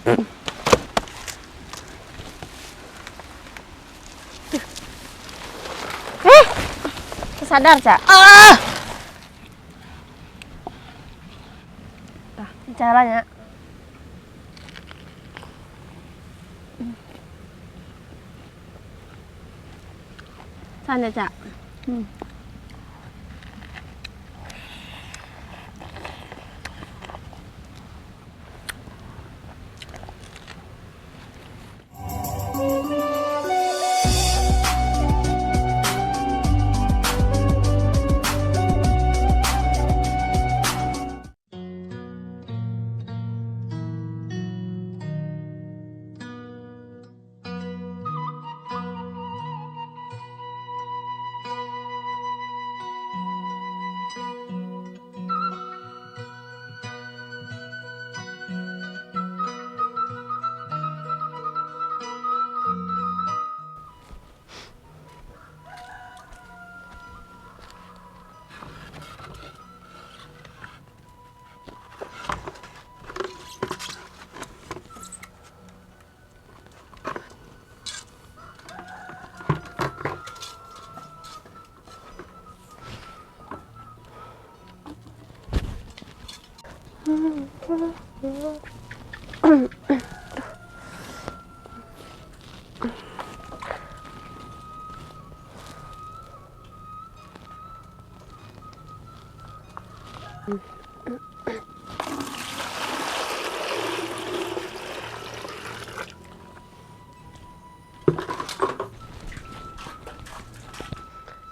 Eh, sadar, Cak. Ah! Tah, caranya. Sana, Cak.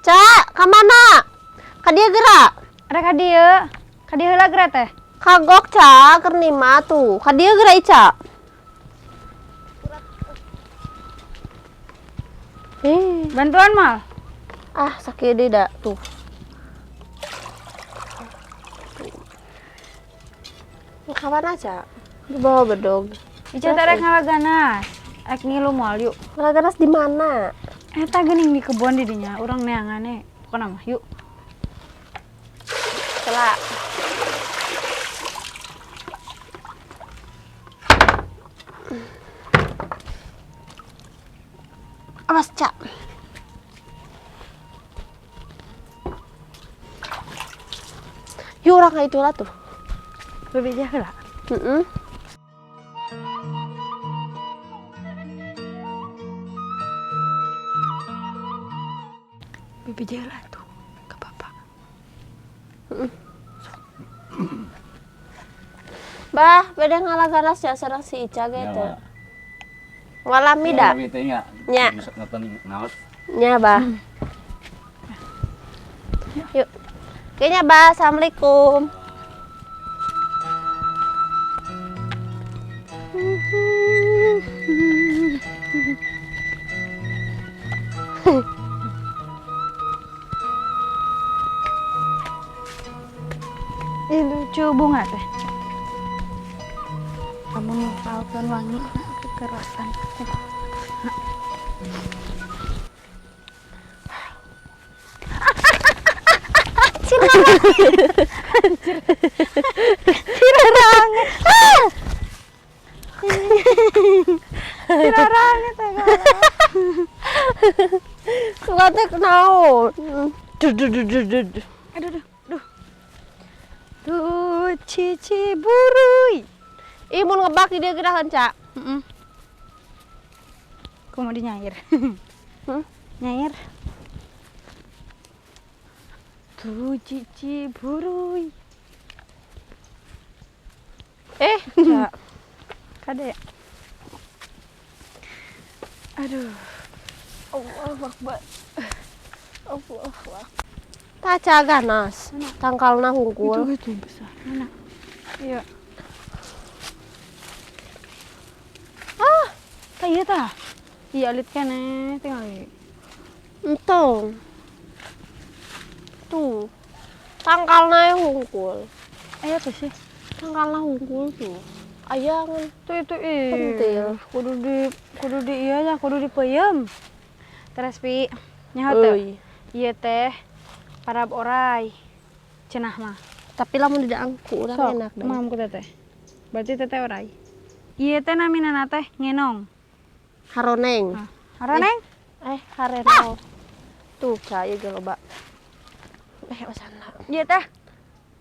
Cak, ka mana? Ka dieu geura. Ada ka dieu. Ka dieu heula geura teh. Kagok, Cak, keur nima tuh. Ka dieu geura Ica. Eh, Bantuan mal. Ah, sakit deui da tuh. Ka mana, Cak? Di bawah bedog. Ica teh rek ngalaganas. Rek ngilu moal yuk. Ngalaganas di mana? Eta geuning di kebon di dinya, urang neangane. Pokona mah yuk. Kela. Awas, Cak. Yuk urang ka itu lah tuh. Bebeja heula. Heeh. Bebeja heula tuh ke bapak. Bah, beda ngalaganas ya sareng si Ica ge teh. Ngalami da. Ngalami teh nya. Nya. Bisa nonton ngaos. Nya, Bah. Yuk. Kayaknya, Bah. Assalamualaikum. Ih, lucu bunga teh. Kamu nupalkeun wangi kekerasan. Cirarange. Cirarange teh. Suka teh naon? Duh, duh, duh, duh, duh. Aduh, duh, duh. Tuh cici burui. Ih, mun ngebak di dieu gerahan, Cak. Heeh. Kumaha di nyair? Hmm? Nyair. Tuh cici burui. Cak. Kade. Aduh. Allahu Akbar. Allahu Akbar. Tah Ca ganas. Tangkalna hungkul. Itu besar. Mana? Iya. Ah, tah ieu tah. Iya alit keneh tingali. Entong. Tuh. Tangkalna hungkul. Aya tuh sih. Tangkalna hungkul tuh. Aya ngan Tuh itu ih. Pentil. Kudu di iya nya, kudu dipeuyeum. Terus pi nyaho teu? Euy. Ieu teh parab orai. Cenah mah. Tapi lamun didaang ku urang Sok, enak deh. Mam ku teteh. Berarti teteh orai. Ieu teh namina teh ngenong. Haroneng. Haroneng? Harenong. Tuh, Ca, ieu ge loba. Osana. Ieu teh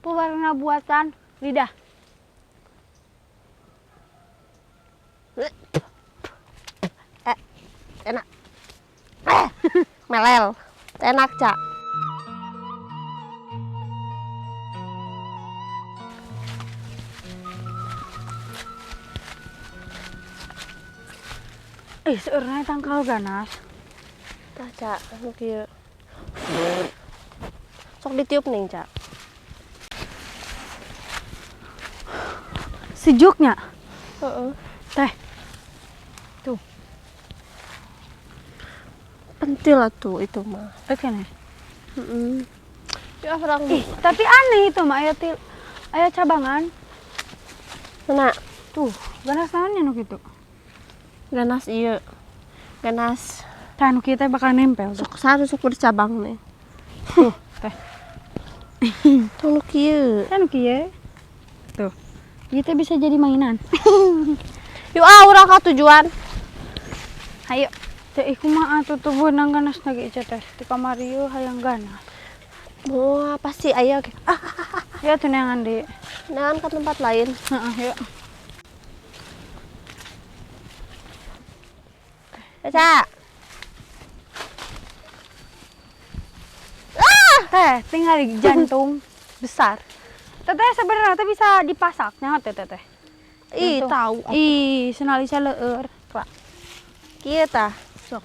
pewarna buatan lidah. Enak. Melel. Enak, Ca. Ih, seueurna tangkal ganas. Tah, Ca, nu kieu. Sok ditiup ning, Ca. Sejuknya. Heeh. Teh. Tuh. Pentil atuh itu mah. Oke nih. Heeh. Ya orang. Ih, tapi aneh itu mah aya cabangan. Mana? Tuh, ganas naonnya nu kitu? Ganas ieu. Ganas. Tah nu kieu teh bakal nempel. Sok satu sok bercabang nih. Tuh, teh. Tuh nu kieu. Tah nu kieu. Tuh. Ieu teh bisa jadi mainan. Yuk ah urang ka tujuan. Hayu. Teh ih kumaha atuh tuh beunang ganas na ge Ica teh. Di kamar ieu hayang ganas. Moal pasti aya ge. Ah. Ya tuh neangan deui. Neangan ka tempat lain. Heeh, yuk. Caca. Teh, tinggal di jantung besar. Teteh sebenarnya teh bisa dipasak nyaho teh teteh. Ih, tahu. Ih, senalisa leueur. Pak. Kieu tah. Sok.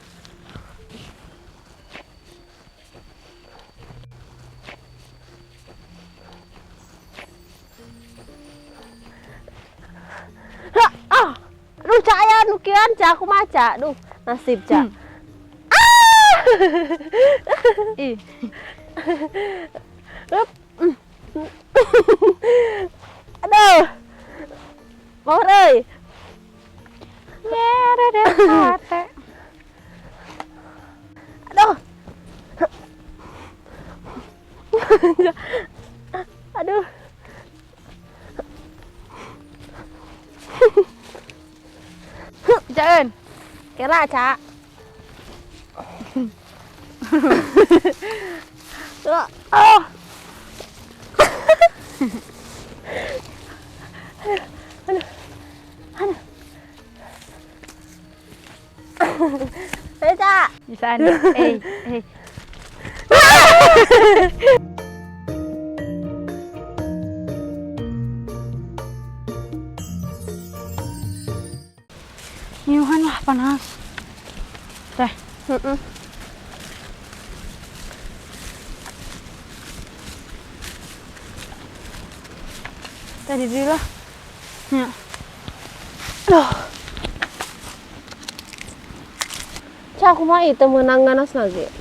Ah. Aduh, Ca, aya nu kieuan, Ca, kumaha, Ca? Duh, nasib, Ca. Ih. Aduh. Mau euy. Nyerere hate. Aduh. Aduh. Jaeun. Kira, Ca. Oh. Aduh. Aduh. Ayo, Ca. Bisa nih. Eh. Nyuhan lah panas. Teh. Heeh. Tadi dulu lah. Ya. Duh. Ca, aku mah itu menang ganas lagi.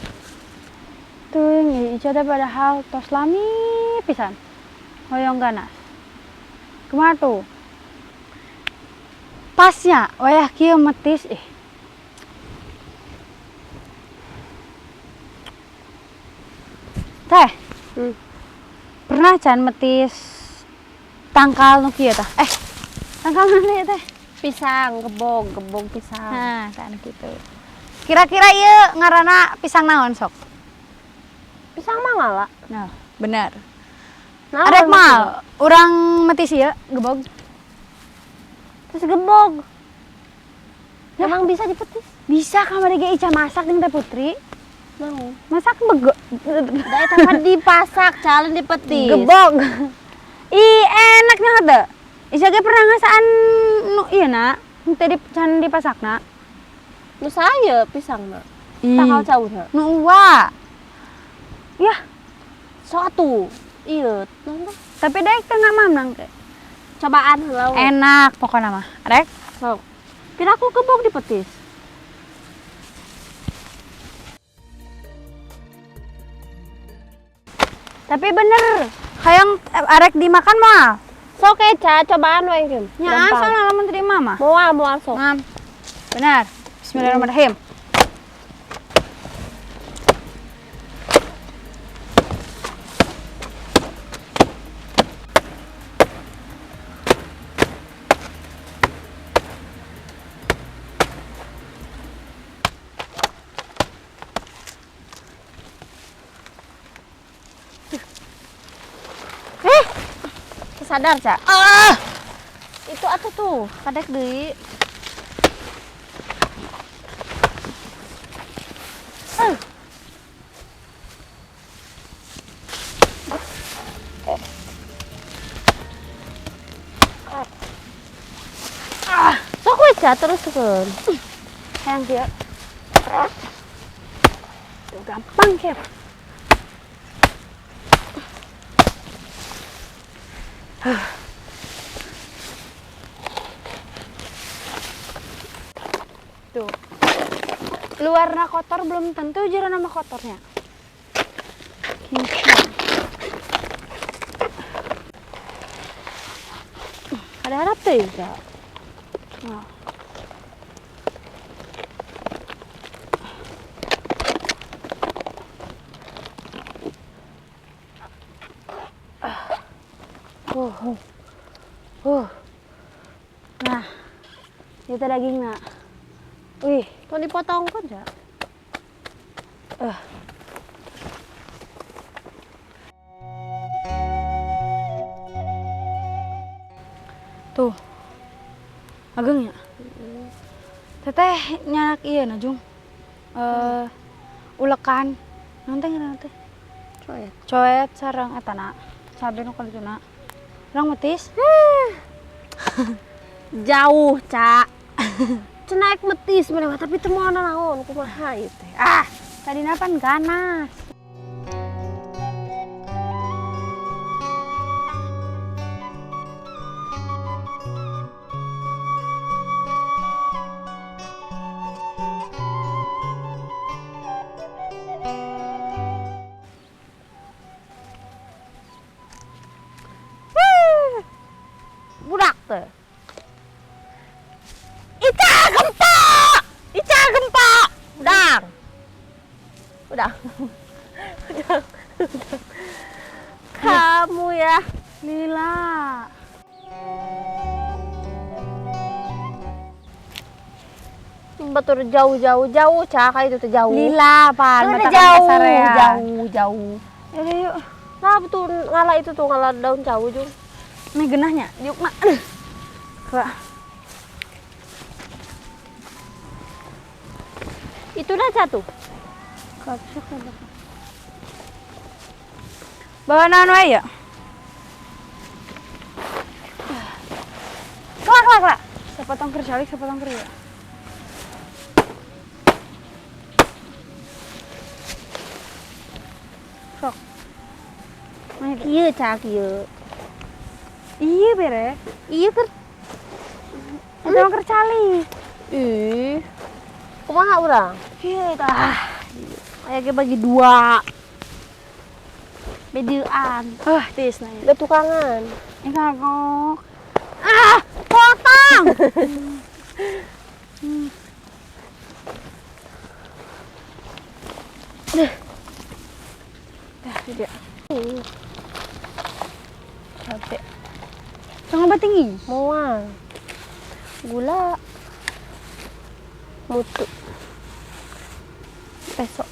Tuh, Ica teh padahal tos lami pisan. Hoyong ganas. Kumaha tuh? Pasnya wayah kieu metis ih. Teh. Pernah can metis tangkal nu kieu tah? Tangkal mana ya teh? Pisang, gebog pisang. Nah, tah kitu. Kira-kira ieu ngaranna pisang naon sok? Pisang mangala. Nah, benar. Nah, arek mal, urang metis ieu gebog. Terus gebog. Ya. Emang bisa dipetis? Bisa kamari ge Ica masak jeung Teh Putri. Mau. Masak bego. Da eta mah dipasak, calon dipetis. Gebog. Ih, enaknya teu. Ica ge pernah ngasaan nu ieu na, teu di can dipasakna. Nu saya pisangna. Tangkal cauna. Nu uwa. Yah, sok atuh. Ieu, naon teh? Tapi daek teu ngamamnang teh. Cobaan heula we. Enak pokona mah. Rek? Sok. Piraku gebog dipetis. Tapi bener, hayang arek dimakan moal. Sok e, Ca, cobaan we engkeun. Nya asal lamun teu mama. Moal, moal sok. Mam. Benar. Bismillahirrahmanirrahim. Sadar, Cak. Ah! Itu atuh tuh, kadek deui. Sok we, Cak, terus keun. Hayang kieu. Tuh gampang kieu. Tuh. Luarna kotor belum tentu jerona mah kotornya. Gitu. Ada harap teh, Cak. Nah. Uh. Uh. Nah, itu dagingnya. Wih, Tong dipotong kan, Cak? Tuh. Ageng ya? Teteh nyanak iya na Jung. Ulekan. Naon teh ngaranna teh? Coet. Coet sareng eta na. Cabe nu kitu na. Urang metis. Jauh, Cak. Cenah ek metis maneh mah, tapi teu moal naon kumaha ieu teh. Ah, tadina pan ganas. Budak teh. Ica gempa! Ica gempa! Udang. Udah. Udah. Udah. Kamu ya. Lila. Betul jauh-jauh jauh, Cak, kayak itu tuh jauh. Lila pan, Udah mata jauh, kasarean. jauh, jauh. Yaudah yuk. Nah, betul ngalah itu tuh ngalah daun jauh, Jung. Ini genahnya, diuk nak. Aduh. Kak. Itu dah satu. Bawa naon wae ya? Kelak, kelak, kelak. Sepotong kerjalik, sepotong kerja. Sok. Nah, itu. Iya, Cak, iya. Iya, bere. Iya, ker. Itu mah kercali. Ih. Kumaha urang? Iya, tah. Aya ge bagi dua. Bedean. Tis nanya. Udah tukangan. Ini kagok. Ah, potong. Dah, tidak. Capek. Jangan tinggi. Moal. Gula. Mutu. Besok.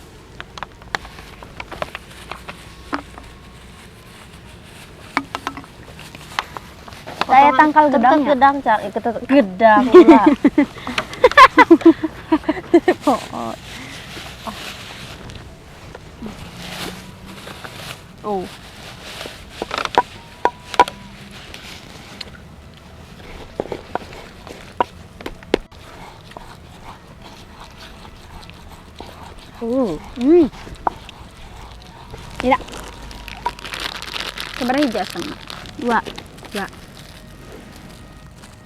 Saya tangkal Ketek gedangnya. Gedang, Cak. Ketek gedang gula. Oh. Tidak. Sebenarnya hijau setengah. Dua. Dua.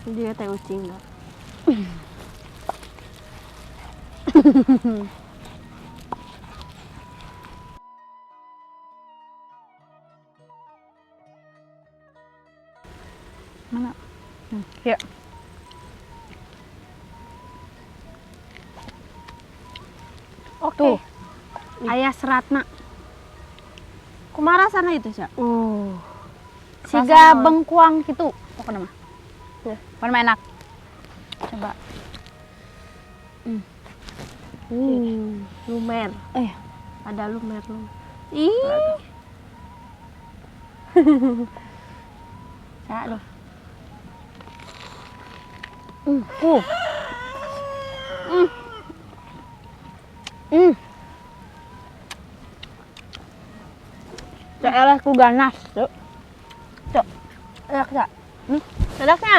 Dia teh ucing enggak? Mana? Ya. Oke. Tuh. Ayah seratna. Kumaha rasana itu, Cak? Siga bengkuang gitu pokoknya mah. Ya. Pokoknya mah enak. Coba. Lumer. Ada lumer, lumer. Ih. Aduh. Uh. Cak ku ganas tuh. Cok. Enak, Cak. Enaknya.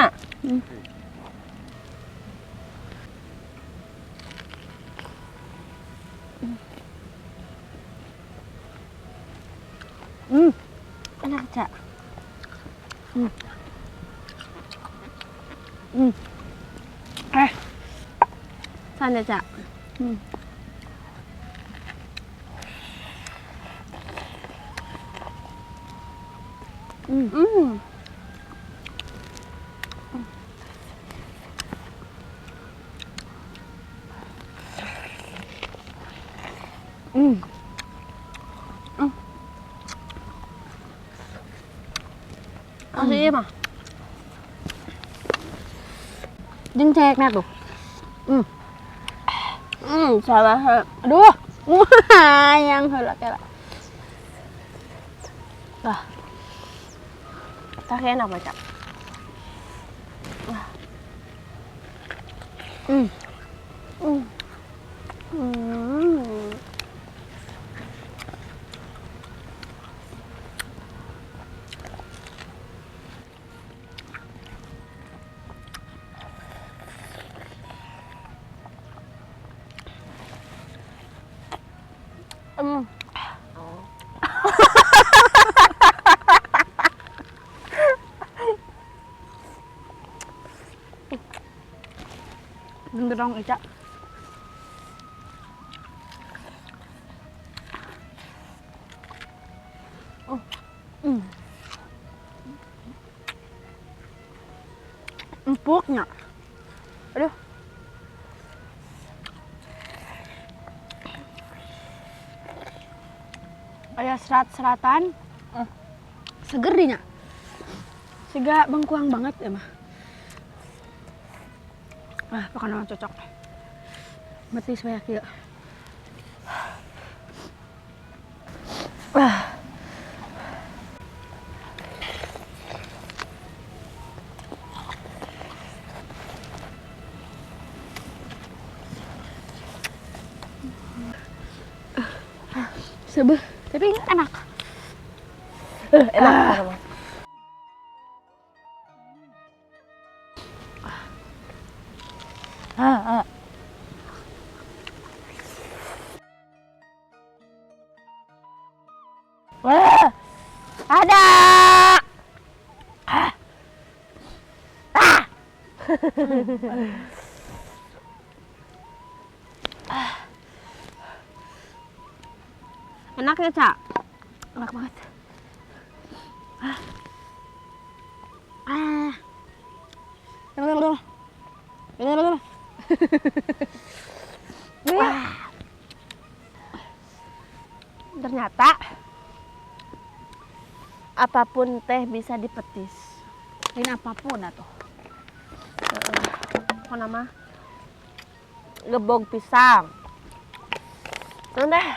Enak, Cak. Eh. Sana, Cak. Masih mah. Jeung cekna tuh. Salah. Aduh. Wah, yang heula kela. Ah. Tak enak mah, Cak. Gendrong Ica. Empuknya. Aduh. Ada serat-seratan. Seger dinya. Siga bengkuang banget ya mah. Ah, pokoknya cocok. Mati saya kieu. Ah. Sebeh, tapi enak. Enak. Ah. Wah, ada. Ah. Ah. Enak ya, Cak? Enak banget. Ah. Ah. Wah. Ternyata apapun teh bisa dipetis. Lain apapun atuh. Apa nama? Gebog pisang. Tuh deh.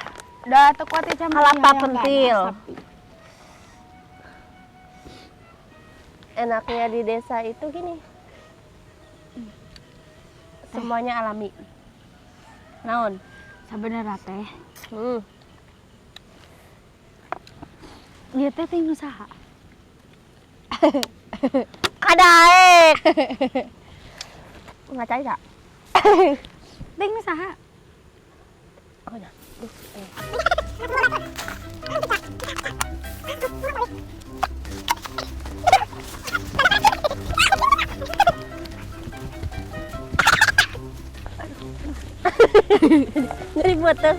Udah teu kuat ya, Kelapa pentil. Enaknya di desa itu gini. Semuanya alami. Naon? Sebenarnya teh. Dia teh ting usaha. Kadaek. Nggak cari, Kak. Ting usaha. Oh, ya. Jadi buat tuh.